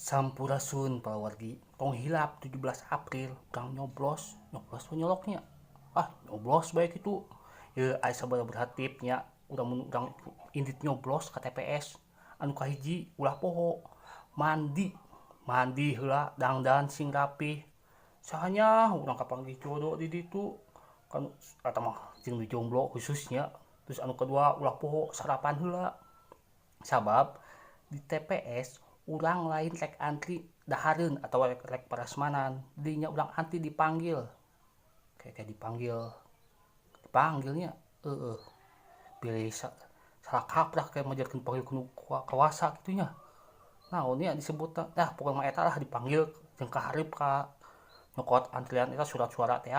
Sampurasun palawargi, tong hilap 17 April urang nyoblos. Nyoblos we nyoloknya, ah, nyoblos bae kitu. Yeuh, aya sabaraha tipnya urang mun urang indit nyoblos ka TPS. Anu kahiji, ulah poho mandi. Mandi heula, dangdan sing rapih, saha urang kapanggih jodoh di ditu kan, eta mah jeung nu jomblo khususnya. Terus anu kadua, ulah poho sarapan heula, sabab di TPS urang lain rek antri dahareun atawa rek parasmanan. Dinya urang antri dipanggil, kayak dipanggil, dipanggilnya, heeh, pilih salah kaprah kayak majarkeun panggil ku kawasa kitu nya. Naon nya disebutna, dah pokona mah eta lah, dipanggil jeung ka hareup ka nyokot antrian eta surat suara teh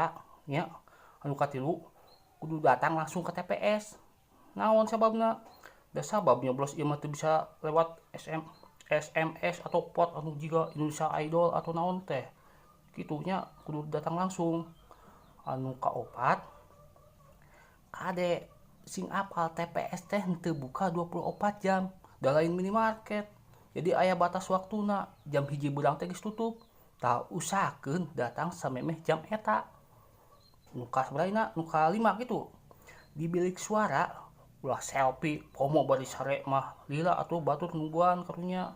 nya. Anu katilu, kudu datang langsung ke TPS. Naon sababna? Da sabab nyoblos ieu mah teu bisa lewat SMS atau vote anu jiga Indonesia Idol atau naon teh kitu nya, kudu datang langsung. Anu kaopat, kade sing apal, TPS teh henteu buka 24 jam, da lain minimarket. Jadi aya batas waktuna, jam 1 beurang teh geus tutup. Tah, usahakeun datang samemeh jam eta. Nu kasabaraha, nu kalima kitu, di bilik suara ulah selfie, komo bari sare mah, lila atuh batur nungguan karunya.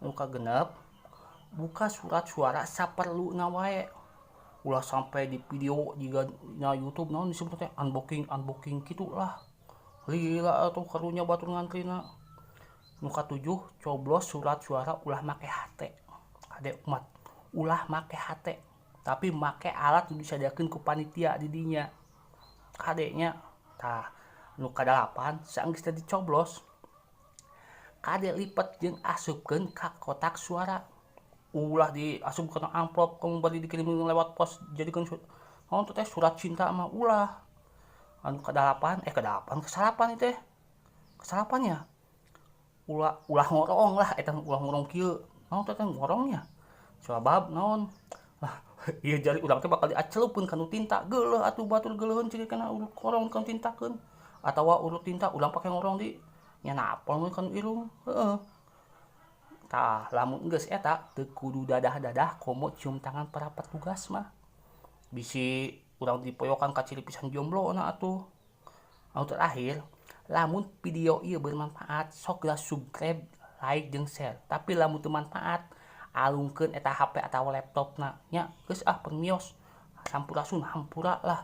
Nu kagenep, buka surat suara saperluna wae, ulah sampai di video jiga na YouTube, naon disebut teh, unboxing unboxing kitu lah, lila atuh karunya batur ngantrina. Nu katujuh, coblos surat suara ulah make hate. Kade umat, ulah make hate, tapi make alat nu disadiakeun ku panitia di dinya, kade nya. Tah, nu kadalapan, saenggeus teh dicoblos, kade lipet jeung asupkeun ka kotak suara, ulah diasup kana amplop, kamu bari dikirim lewat pos, jadikeun naon teh, surat cinta mah ulah. Anu kadalapan, eh, kadalapan, kasalapan teh, kasalapannya, ulah ulah ngorong lah eta, ulah ngorong kieu, naon teh ngorongnya, sabab naon lah, ieu jari urang teh bakal diacelupkeun kana tinta. Geuleuh atuh batur geuleuheun ciri kana urut ngorong kana tintakeun, atawa urut tinta urang pake ngorong di nya napel kana irung, heeh. Tah, lamun geus eta teu kudu dadah-dadah, komo cium tangan para petugas mah, bisi urang dipoyokan kaciri pisan jomblo na atuh. Anu terakhir, lamun video ieu bermanfaat, sok geura subscribe, like, jeung share. Tapi lamun teu manfaat, alungkeun eta HP atawa laptopna nya. Geus ah, permios, sampurasun, hampura lah.